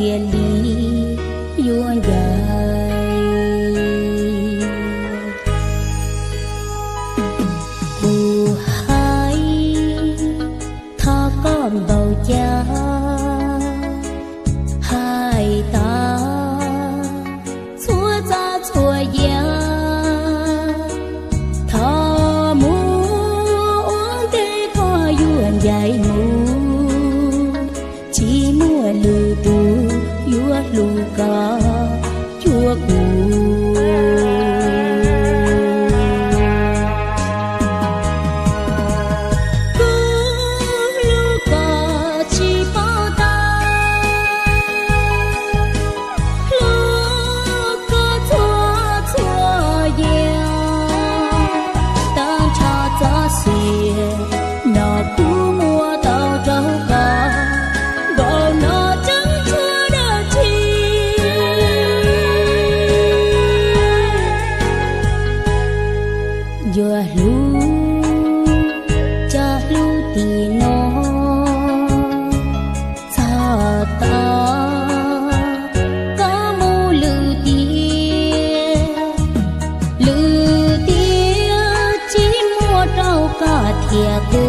thiaj li yuav ncaim. Kuv hais thov koj npaum cas, hais tas txhua txoj txhua yam, thov mus ua ntej koj yuav ncaim mus, tsis muaj lwm tus yuav hlub koj cuag kuv. Kuv hlub koj tsis paub tag, hlub koj txhua txhua yam, tag nrho txoj sia no kuv muab tau rau koj, npaum no tseeb tshuav dab tsi. Yuav hlub cov hlub tim no, txog tod koj mus lwm tiam, lwm tiam tsis muaj rau koj thiab kuv.